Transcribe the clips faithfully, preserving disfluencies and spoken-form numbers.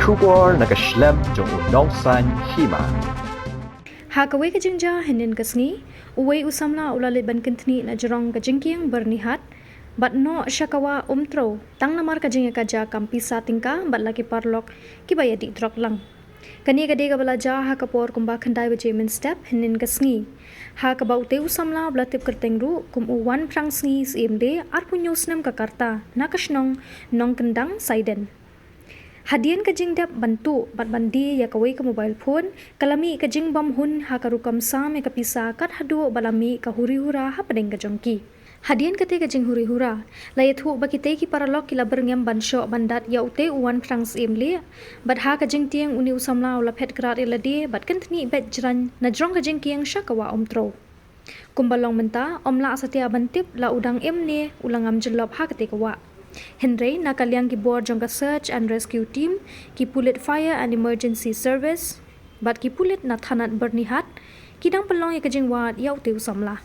Khubor na ka shlem jong u Nongsaiñ Hima. Ha kawei ka jingjia hynnin ka sngi, uwei u samla u la leit ban kynthni na jrong ka jingkieng Byrnihat, bad noh sha ka wah Umtrew, tang namar ka jingïakajia kam pisa tyngka bad la ki paralok kiba ïadih drok lang. Kane ka dei kaba la jia ha ka por kumba khyndai baje mynstep hynnin ka sngi, ha kaba utei u samla uba la tip kyrteng ruh kum u Wanphrangsngi Syiemlieh, arphew hynñiew snem ka rta, na ka shnong Nongkyndang Saiden. Hadien ka jingdep ban tuh bad ban die ïa kawei ka mobile phone, ka la mih ka jingbymhun ha ka rukom sam ïa ka pisa kat haduh ba la mih ka huri hura hapdeng ka jong ki. Hadien katei ka jinghuri hura, la ïathuh ba kitei ki paralok ki la byrngem ban shoh ban dat ïa utei u Wanphrangsngi Syiemlieh, bad ha ka jingtieng une u samla u la phet krad ïa lade bad kynthni beit jraiñ na jrong ka jingkieng sha ka wah Umtrew. Kumba long mynta, ym lah satia ban tip la u dang im ne u la ngam jyllop ha katei ka wah. Hynrei na ka liang ki bor jong ka Search and Rescue Team, ki pulit Fire and Emergency Service bad ki pulit na thanat Byrnihat, ki dang pynlong ïa ka jingwad ïa utei u samla.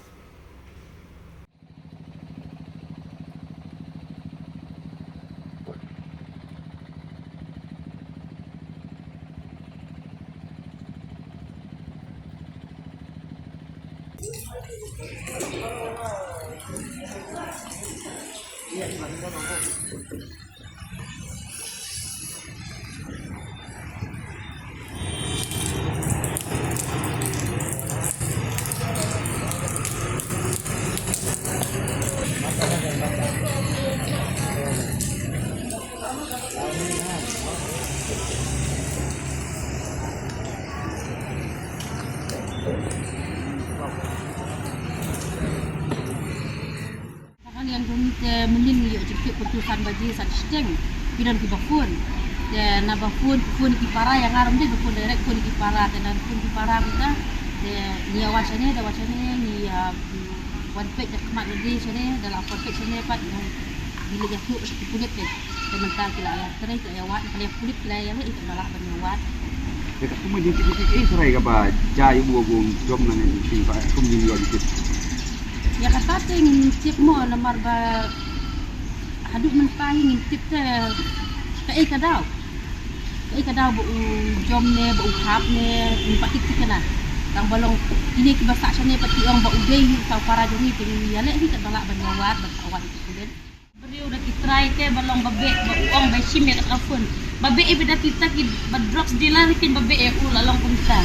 Ka liang jong ngi te mynnin ngi ïoh jingtip kumtu san baje san shiteng. Ki don kiba phone. Te naba phone, phone ki para, ïa nga ruh ym dei ba phone direct, phone ki para, te naba phone ki para kumta. Te ngi ïa wan shane, da wan shane ngi ïa wan peit da khmat lade shane, da la wan peit shane pat ngi leit ïathuh sha ki pulit te. Te mynta ki la ïa trei, ki la ïa wad, ki la ïa pulit, ki la ïa leh, ki la lah ban ïa wad. Te katkum ka jingtip ïa phi, kaei trai kaba jia ïa u ba um jom nangne jingkieng, ba kum jingïoh jingtip? Ïa kata te ngim tip mo, namar ba haduh mynta hi ngim tip te kaei ka daw. Kaei ka daw ba u jom ne, ba u hap ne, ngim pat tip thikna. Tang ba long kine kiba sah shane pat ki ong ba u dei hi uta u para jong ngi, te ngi ïaleh hi katba lah ban ïa wad, ban sa wad ïa ki pulit. Briew da ki trai te ba long ba beh, ba u ong ba shim ïa kata ka phone. Ba beh ïa, ba da kita kiba drugs dealer hi kin ba beh ïa u, la long kumta.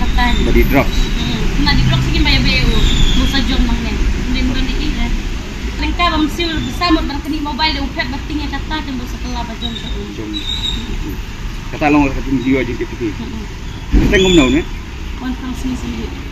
Kata hi. Ba die drugs. Hmm. Na die drugs hi kin ba ïa beh ïa u. Mut sa jom nangne. Ym don, ym don ei ei. Ryngkat bym siew ba sa mut ban kani mobile, da u phet ba tieng ïa kata, kin ba sa kylla ba jom sha u. Jom. Kata long ka jingïoh jingtip ïa phi. Hmm. Kata ngam nau ne? Wanphrangsngi Syiemlieh.